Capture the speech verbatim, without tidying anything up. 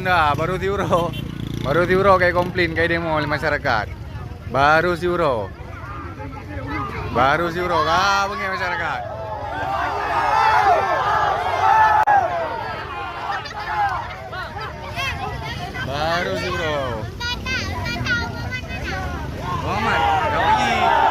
Nah, baru siuroe. Baru siuroe kai komplain, kai demo oleh masyarakat. Baru siuroe. Baru siuroe. Ah, beungéh masyarakat. Baru siuroe. Muhammad, kau pergi. Eh.